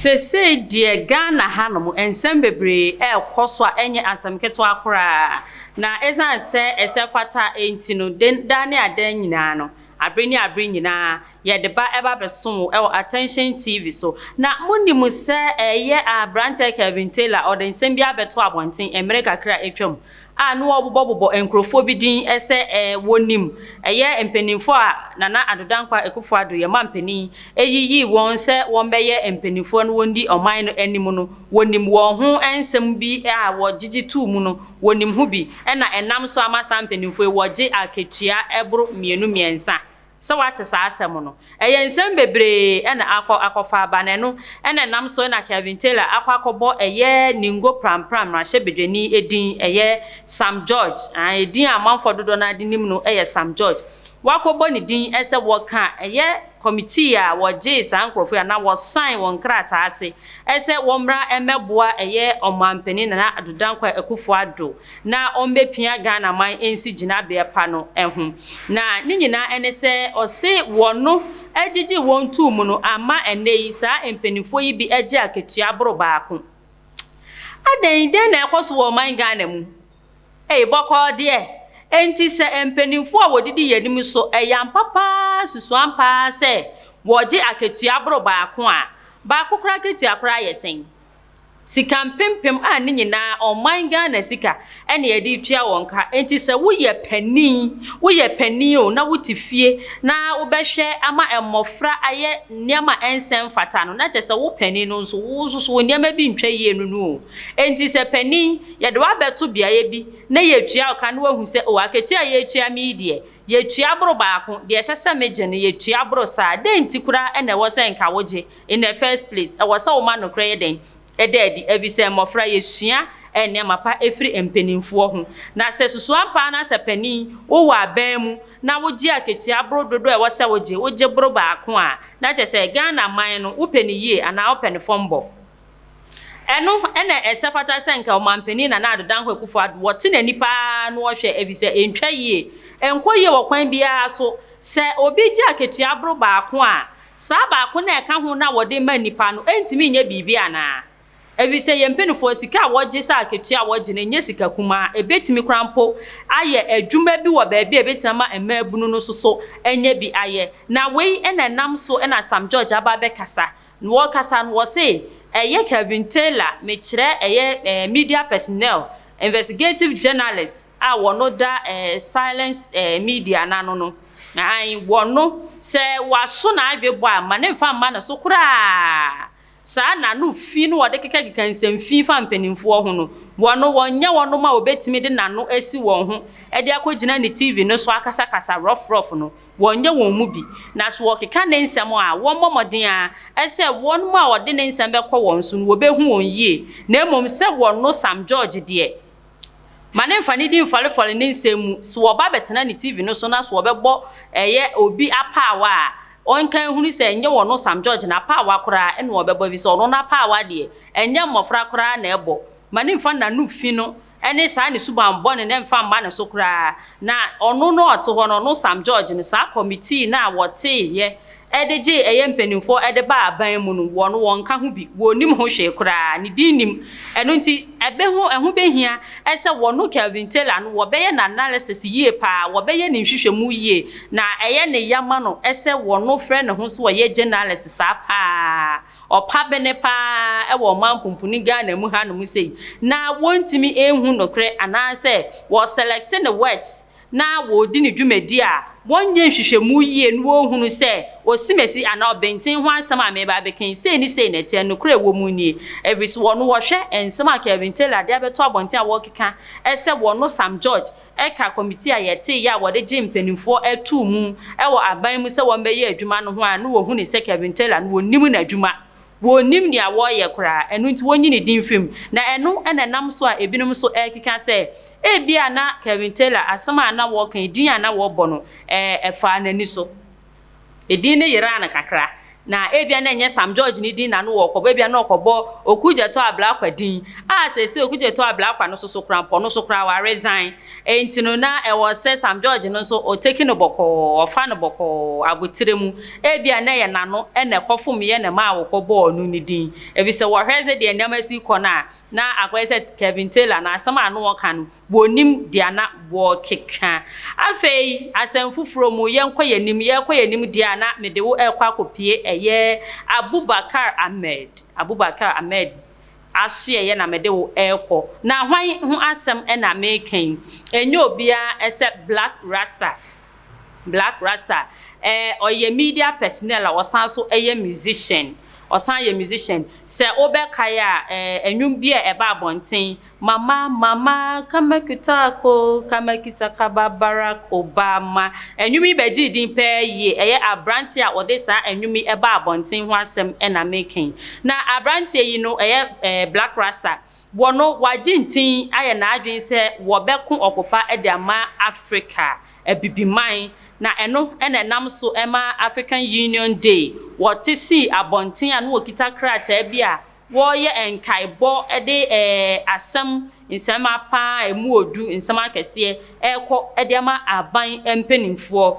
Sesei deɛ Ghana hanom nsɛm bebree ɛrekɔ so a ɛnyɛ asɛm ketewa koraa. Na ɛsiane sɛ ɛsɛ fata nti no, daa ne adan nyinaa no, abere ne abere nyinaa, yɛde ba ɛba bɛsom wo ɛwɔ Attention TV so. Na monim sɛ ɛyɛ aberanteɛ Kevin Taylor, ɔde nsɛm bi abɛto abɔnten mmerɛ kakra atwam a na wɔbobɔbobɔ nkurɔfoɔ bi din sɛ wɔnim ɛyɛ mpanimfoɔ a Nana Addo Dankwa Akufo-Addo, yɛn mampanin, ɛyiyi wɔn sɛ wɔmbɛyɛ mpanimfoɔ no wɔndi ɔman no anim no, wɔnim wɔn ho nsɛm bi a wɔgyegye too mu no, wɔnim ho bi, ɛna ɛnam so ama saa mpanimfoɔ yi wɔgye akatua ɛboro mmienu mmiɛnsa. Sɛ wate saa asɛm no, ɛyɛ nsɛm bebree ɛna akɔ akɔfa aba. Na ɛno ɛna ɛnam so ɛna Kevin Taylor akɔ akɔbɔ ɛyɛ Ningo Prampram mmarahyɛbadwani edin, ɛyɛ Sam George. Edin a amanfoɔ dodoɔ no ade nim no ɛyɛ Sam George. Wakɔbɔ ne din ɛsɛ wɔka ɛyɛ committee a wɔgye saa nkurɔfoɔ yi anaa wɔsan wɔn krataa ase ɛsɛ wɔmmra ɛmɛboa ɛyɛ ɔmampanin Nana Addo Dankwa Akufo-Addo na ɔmbɛpia Ghana man nsi gyinabea pa no ho. Na ne nyinaa ɛne sɛ ɔse wɔn no agyegye wɔn tuu mu no ama ɛnɛ yi saa mpanimfoɔ yi bi agye akatua boro baako. Adan dɛn na ɛkɔ so wɔ ɔman Ghana mu? Ɛyɛ bɔkɔɔ deɛ. Enti sɛ mpanimfoɔ a wɔdidi yɛn anim so ɛyɛ ampa paa, susuan paa sɛ wɔgye akatua boro baako a, baako koraa akatua koraa yɛ sɛn? Sika mpempem a ne nyinaa ɔman Ghana sika ɛna yɛde tua wɔn ka. Enti sɛ woyɛ panin, woyɛ panin o, na wote fie na wobɛhwɛ ama mmɔfra ayɛ nneɛma a ɛnsɛ mfata no, na kyerɛ sɛ wo panin no nso, wo nso so wo nneɛma bi ntwa yie no no o. Enti sɛ panin yɛde wabɛto beaeɛ bi na yɛtua wo ka na wahu sɛ o, akatua a yɛtua me yi deɛ, yɛtua boro baako deɛ ɛsɛ sɛ megye no, yɛtua boro saa, dɛn nti koraa ɛna ɛwɔ sɛ nka wogye in the first place? Ɛwɔ sɛ woma nokorɛ yɛ dɛn ɛda adi, ɛfiri sɛ mmɔfra yɛsua nneɛma pa ɛfiri mpanimfoɔ ho. Na sɛ susua paa na sɛ panin wowɔ aban mu na wogye akatua boro dodoɔ a ɛwɔ sɛ wogye, wogye boro baako a, na kyerɛ sɛ Ghana man no wopɛ ne yie anaa wopɛ ne fam bɔ. Ɛno ɛna ɛsɛ fata sɛ nka ɔmampanin Nana Addo Dankwa Akufo-Addo wɔte n'ani paa na wɔhwɛ, ɛfiri sɛ ɛntwa yie, ɛnkɔ yie wɔ kwan biara so sɛ obi gye akatua boro baako a, saa baako na ɛka ho na wɔde ma nipa no ɛntumi nyɛ biribi anaa, ɛfiri sɛ yɛn mpanimfoɔ sika a wɔgye sɛ akatua a wɔgye no nyɛ sika kumaa. Ɛbɛtumi koraa mpo ayɛ adwuma bi wɔ baabi a ɛbɛtumi ama mmaabunu no nso so anya bi ayɛ. Na wei ɛna ɛnam so ɛna Sam George aba abɛkasa. Na wɔkasa no, wɔse ɛyɛ Kevin Taylor, mekyerɛ ɛyɛ media personnel, investigative journalist a wɔno da Silence Media n'ano no, ae, wɔno sɛ waso n'adwe bɔ a, ma ne mfa mma ne so koraa. Saa n'ano fi no wɔde kekakeka nsɛmfi fa mpanimfoɔ ho no, wɔno wɔnyɛ wɔnom a wɔbɛtumi de n'ano asi wɔn ho de akɔgyina ne TV no so akasakasa rough rough no, wɔnyɛ wɔn mu bi. Na so wɔkeka ne nsɛm a, wɔmmɔ mmɔden a ɛsɛ wɔn mu a wɔde ne nsɛm bɛkɔ wɔn so no, wɔbɛhu wɔn yie. Na mmom sɛ wɔno Sam George deɛ, ma ne mfa ne din mfɔlefɔle ne nsɛm mu. So wɔba bɛtena ne TV no so na so wɔbɛbɔ ɛyɛ obi apaawa a, ɔnka nhunu sɛ ɛnyɛ wɔno Sam George n'apaawa koraa ɛna wɔbɛbɔ, ɛfiri sɛ ɔno n'apaawa deɛ, ɛnyɛ mmɔfra koraa na ɛbɔ. Ma ne mfa n'ano fi no ɛne saa ne suban bɔne ne mfa mma ne so koraa. Na ɔno no ɔte hɔ no, ɔno Sam George no, saa committee no a wɔteeɛ ɛde gye ɛyɛ mpanimfoɔ ɛde ba aban mu no, wɔn wɔnka ho bi, wɔnnim ho hwee koraa, ne din nim. Ɛno nti ɛbɛho ɛho bɛhia ɛsɛ wɔno Kelvin Taylor no wɔbɛyɛ n'analysis yie paa, wɔbɛyɛ ne nhwehwɛmu yie. Na ɛyɛ ne yama no ɛsɛ wɔno frɛ ne ho so wɔyɛ journalist saa paa, ɔpa bene paa ɛwɔ ɔman pumpuni Ghana mu hanom sei na wɔntumi ehu nokorɛ anaasɛ wɔselect ne words na wɔredi ne dwumadi a wɔnyɛ nhwehwɛmu yie na wɔhunu sɛ osimesi anaa ɔbɛnten ho asɛm a meba abɛka yi, sei ne sei na ɛteɛ, nokorɛ ɛwɔ mu nie. Ɛfiri so wɔno wɔhwɛ nsɛm a Kevin Taylor de abɛto abɔnten a wɔrekeka ɛsɛ wɔno Sam George ɛka committee a yɛteeɛ a wɔde gye mpanimfoɔ ɛtoo mu ɛwɔ aban mu sɛ wɔmbɛyɛ adwuma no ho a, na wɔhu ne sɛ Kevin Taylor no wɔnim n'adwuma, wɔnnim nea wɔreyɛ koraa. Ɛno nti wɔnyi ne din firi mu. Na ɛno ɛna ɛnam so a ebinom nso ɛrekeka sɛ ebia na Kevin Taylor asɛm a na wɔreka, edin a na wɔrebɔ no, ɛfaa n'ani so, edin no yeraa no kakra. Na ebia na ɛnyɛ Sam George ne din na no wɔkɔbɔ, ebia na ɔkɔbɔ Okudzeto Ablakwa din, a seesei Okudzeto Ablakwa no soso koraa mpo, ɔno nso koraa waresign. Enti no na ɛwɔ sɛ Sam George no nso ɔtake no bɔkɔɔ, ɔfa no bɔkɔɔ, abotire mu. Ebia na ɛyɛ n'ano na ɛkɔfomeeɛ na ɛmaa wɔkɔbɔɔ ɔno ne din. Efisɛ wɔhwɛ sɛdeɛ nneɛma si kɔ no a, na akɔyɛ sɛ Kevin Taylor no asɛm a na ɔka no, wɔnnim deɛ na wɔrekeka. Afei, asɛm foforɔ mu, yɛnkɔ yɛn anim, yɛrekɔ yɛn anim deɛ a na mede wo rekɔ akɔpue ɛyɛ Abubakar Ahmed, Abubakar Ahmed asoɛeɛ na mede wo rekɔ. Na hwan ho asɛm na mereka yi? Ɛnyɛ obiara sɛ Black Rasta. Black Rasta, eh, ɔyɛ media personnel a ɔsan so yɛ musician. Ɔsan yɛ musician. Sɛ wobɛkae a, eh, nnwom bi a ɛba abɔnten, Mama, Mama, kama kitako, kama kitakaba Barack Obama. Nnwom yi bɛgyee din paa yie. Ɛyɛ aberanteɛ a ɔde saa nnwom yi baa abɔnten ho asɛm na mereka yi. Na aberanteɛ yi no, ɛyɛ eh, Black Rasta. Wɔ no, wagye ntin ayɛ n'adwene sɛ wɔbɛko ɔko pa de ama Africa. Abibiman, na ɛno na ɛnam so ma African Union Day. Wɔte sii abɔnten a na wɔkita krataa bi a wɔreyɛ nkaebɔ de asɛm, nsɛm pa a ɛmu ɔdu, nsɛm akɛseɛ rekɔ de ama aban mpanimfoɔ.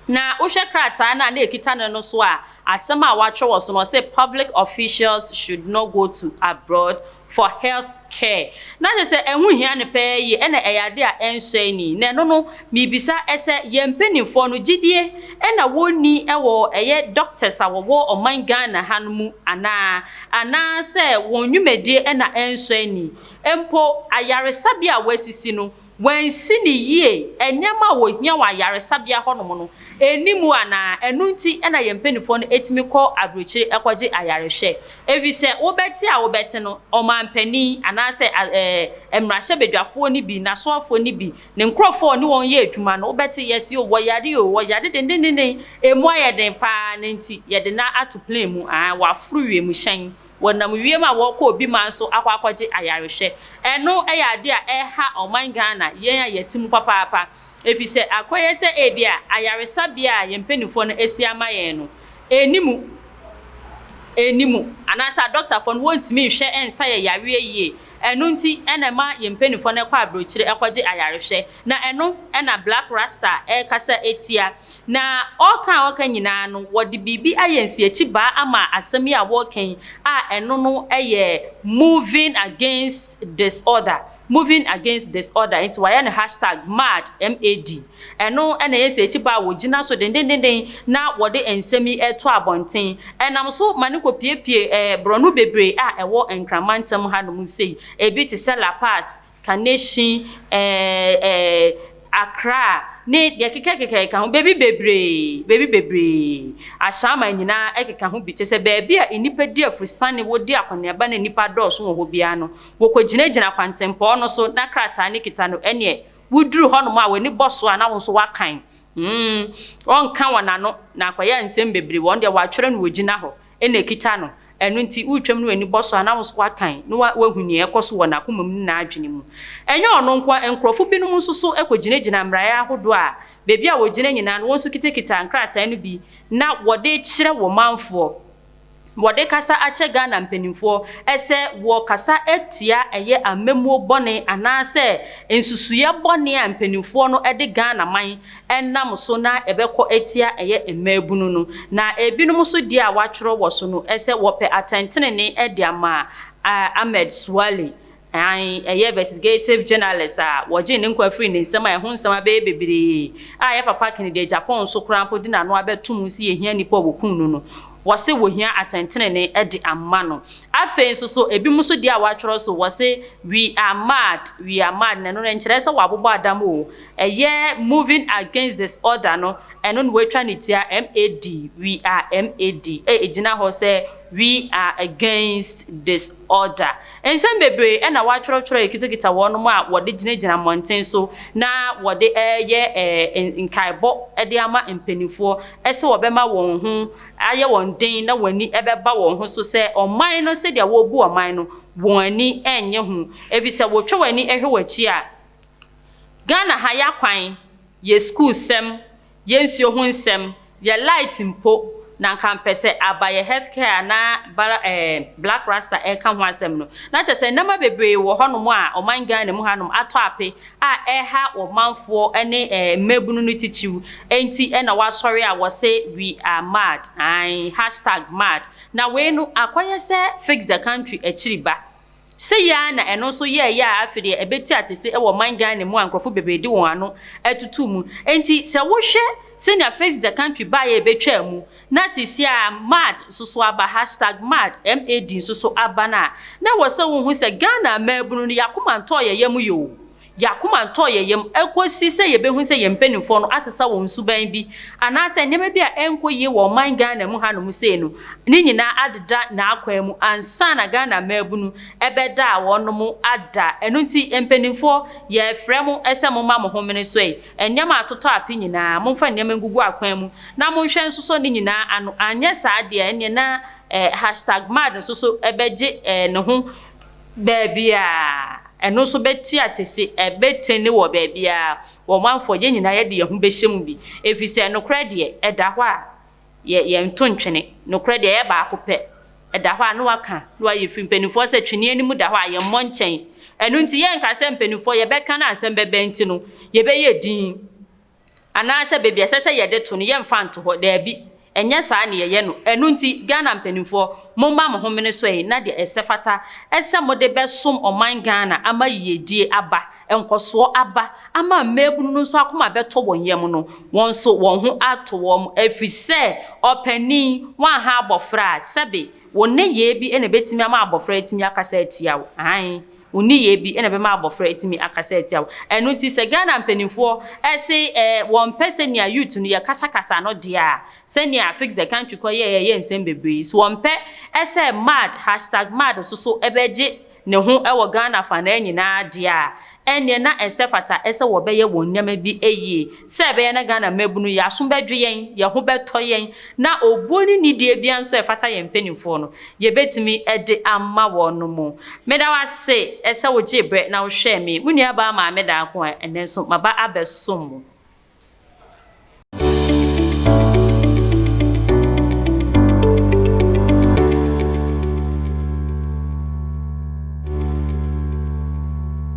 Na wohwɛ krataa no a na ɛkita no no so a, asɛm a wɔatwerɛ wɔ so no, ɔsɛ "Public officials should not go to abroad for health care." Na kyerɛ sɛ ɛho hia no pɛɛ yie, ɛna ɛyɛ ade a ɛnsɔ ani. Na ɛno no, miribisa sɛ yɛn mpanimfoɔ no gyidie ɛna wɔnni wɔ ɛyɛ doctors a wɔwɔ ɔman Ghana ha no mu anaa, anaasɛ wɔn nnwumadie ɛna ɛnsɔ ani? Mpo ayaresabea a wɔasisi no, wɔansi ne yie, nneɛma a wɔhia wɔ ayaresabea hɔnom no ɛni mu anaa? Ɛno nti ɛna yɛn mpanimfoɔ no ɛtumi kɔ aburokyire ɛkɔgye ayarehwɛ. Ɛfiri sɛ wobɛte a wobɛte no, ɔmanpanin anaasɛ mmarahyɛbadwafoɔ no bi, n'asoafoɔ no bi, ne nkurɔfoɔ a ɔne wɔn yɛ adwuma no, wobɛte yɛsi o, wɔyare o, wɔyare dendendenden, emu ayɛ den paa ne nti yɛde no ato plane mu, wɔaforo wiemhyɛn, wɔnam wiem a wɔrekɔ obi man so akɔ akɔgye ayarehwɛ. Ɛno yɛ adeɛ a ɛha ɔman Ghana, yɛn a yɛte mu papaapa. Ɛfiri sɛ akɔyɛ sɛ ebi a ayaresabea a yɛn mpanimfoɔ no asi ama yɛn no, ɛnni mu. Ɛnni mu. Anaasɛ adɔktafoɔ no wɔntumi nhwɛ nsa yɛ yareɛ yie. Ɛno nti ɛna ɛma yɛn mpanimfoɔ no kɔ aburokyire kɔgye ayarehwɛ. Na ɛno ɛna Black Rasta ɛrekasa etia. Na ɔreka a ɔreka nyinaa no, wɔde biribi ayɛ nsiakyibaa ama asɛm yi a wɔreka yi a ɛno no yɛ "moving against disorder", "moving against disorder". Nti wɔayɛ no hashtag MAD, MAD. Ɛno ɛna ɛyɛ nsiakyibaa a wɔgyina so dendendenden na wɔde nsɛm yi ɛto abɔnten. Ɛnam so ma ne kɔpiepie borɔno bebree a ɛwɔ Nkramantam hanom sei. Ebi te sɛ Lapaz, Kaneshie, ɛɛ ɛɛ Accra ne deɛ kekakeka ho, baabi bebree, baabi bebree. Ahyɛnman nyinaa ɛkeka ho bi. Kyerɛ sɛ baabi a nnipa di afusane, wɔdi akɔneaba na nnipa dɔɔso wɔ hɔ biara no, wɔkɔgyinagyina kwantempɔn no so na krataa ne kita no, ɛneɛ woduru hɔnom a w'ani bɔ so a na wo nso wakan. Ɔnka wɔn ano na akɔyɛ nsɛm bebree. Wɔn deɛ wɔatwerɛ no, wɔgyina hɔ ɛna ekita no. Ɛno nti wotwam no w'ani bɔ so a na wo nso wakan na wahu nea ɛkɔ so wɔ n'akoma mu ne n'adwene mu. Ɛnyɛ ɔno nko a, nkurɔfo binom nso so kɔgyinagyina mmaraeɛ ahodoɔ a baabi a wɔgyina nyinaa no, wɔn nso kitakita nkrataa no bi na wɔde kyerɛ wɔn manfoɔ. Wɔde kasa akyɛ Ghana mpanimfoɔ sɛ wɔkasa atia ɛyɛ amammuo bɔne anaasɛ nsusuiɛ bɔne a mpanimfoɔ no de Ghana man nam so na ɛbɛkɔ atia ɛyɛ mmaabunu no. Na ebinom nso deɛ a wɔatwerɛ wɔ so no sɛ wɔpɛ atɛntenenee de ama Ahmed Suale, ɛyɛ investigative journalist a wɔgyee ne nkwa firi ne nsam a ɛho nsɛm abɛyɛ bebree a ɛyɛ papa Kennedy Agyapong nso koraa mpo de n'ano abɛto mu sɛ yɛhia nnipa a wɔkum no no. Wɔse wɔhia atɛntenenee de ama no. Afei nso so, ebinom nso deɛ a wɔatwerɛ so, wɔse "We are mad, we are mad". Na ɛno no nkyerɛ sɛ wɔabobɔ adam o. Ɛyɛ "moving against disorder" no, ɛno na wɔatwa ne tia MAD, "We are MAD". Ɛgyina hɔ sɛ "We are against disorder". Nsɛm bebree ɛna wɔatwerɛtwerɛ kitakita wɔnom a wɔde gyinagyina mmɔnten so na wɔde ɛyɛ nkaebɔ de ama mpanimfoɔ sɛ wɔbɛma wɔn ho ayɛ wɔn den na wɔn ani bɛba wɔn ho so sɛ ɔman no, sɛdeɛ wɔrebu ɔman no, wɔn ani nyɛ ho. Ɛfiri sɛ wɔtwa wɔn ani hwɛ wɔn akyi a, Ghana ha yɛ akwan, yɛ sukuusɛm, yɛ nsuo ho nsɛm, yɛ light mpo. Na nka mpɛ sɛ abayɛ healthcare anaa bara eh, Black Rasta ɛka ho asɛm no. Na kyerɛ sɛ nneɛma bebree wɔ hɔnom a ɔman Ghana mu hanom atɔ ape a ɛha ɔmanfoɔ ne eh, mmabunu no titiriw. Enti ɛna wasɔre a wɔse "We are mad". Ae, #mad. Na wei no akɔyɛ sɛ Fix the Country akyiri ba. Sɛ yi ara na ɛno nso yɛɛyɛ a, afei deɛ ɛbɛti atese wɔ ɔman Ghana mu a nkurɔfo bebree de wɔn ano atutu mu. Enti sɛ wohwɛ sɛnea Fix the Country baeɛ a ɛbɛtwaa mu, na sisi a mad nso so aba, #mad, M-A-D nso so aba no a, na ɛwɔ sɛ wohu sɛ Ghana mmaabunu no, yɛakoma ntɔɔ yɛn yam yɛ o. Yɛakoma ntɔɔ yɛn yam ɛkɔsi sɛ yɛbɛhu sɛ yɛn mpanimfoɔ no asesa wɔn suban bi anaasɛ nneɛma bi a ɛnkɔ yie wɔ ɔman Ghana mu hanom sei no, ne nyinaa adeda n'akwan mu ansa na Ghana mmaabunu ɛbɛda a wɔnom ada. Ɛno nti mpanimfoɔ, yɛrefrɛ mo sɛ momma mo ho mene so yi. Nneɛma a atotɔ ape nyinaa, momfa nneɛma ngugu akwan mu na monhwɛ nsosɔ ne nyinaa ano. Anyɛ saa deɛ, ɛnneɛ na eh, #mad nso so ɛbɛgye eh, ne ho baabiara. Ɛno nso bɛte atese, ɛbɛtene wɔ baabiara. Wɔn manfoɔ, yɛn nyinaa yɛde yɛn ho bɛhyɛ mu bi. Ɛfiri sɛ nokorɛ deɛ, ɛda hɔ a, yɛ yɛnto ntwene. Nokorɛ deɛ, ɛyɛ baako pɛ. Ɛda hɔ a, na waka, na wayɛ firi. Mpanimfoɔ sɛ twene anim da hɔ a, yɛmmɔ nkyɛn. Ɛno nti yɛnka sɛ mpanimfoɔ yɛbɛka no asɛm bɛbɛ nti no, yɛbɛyɛ din. Anaasɛ baabi a ɛsɛ sɛ yɛde to no, yɛmfa nto hɔ. Daabi, ɛnyɛ saa ne yɛyɛ no. Ɛno nti, Ghana mpanimfoɔ, momma mo ho mene so yi, na deɛ ɛsɛ fata ɛsɛ mode bɛsom ɔman Ghana ama yiedie aba, nkɔsoɔ aba, ama mmaabunu no nso akoma bɛtɔ wɔn yam no, wɔn nso wɔn ho ato wɔn, ɛfiri sɛ ɔpanin, woanha abɔfra a, sɛbe wo nneyɛɛ bi na ɛbɛtumi ama abɔfra atumi akasa atia wo. Aane. Wo nneyɛɛ bi na ɛbɛma abɔfra atumi akasa atia wo. Ɛno nti sɛ Ghana mpanimfoɔ se eh, wɔmpɛ sɛnea youth no yɛkasakasa no deɛ a, sɛnea Fix the Country kɔ yɛɛ yɛ nsɛm bebree yi, so wɔmpɛ sɛ mad, #mad nso so bɛgye ne ho wɔ Ghana afanaa nyinaa deɛ a, ɛnneɛ na ɛsɛ fata sɛ wɔbɛyɛ wɔn nneɛma bi yie sɛ ɛbɛyɛ na Ghana mmabunu yɛn aso bɛdwo yɛn, yɛn ho bɛtɔ yɛn, na obuo ne nidie biara nso a ɛfata yɛn mpanimfoɔ no, yɛbɛtumi de ama wɔn. Meda wo ase sɛ wogyee berɛ na wohwɛɛ me. Mo nuabaa Maame Daako a ɛnnɛ nso maba abɛsom mo.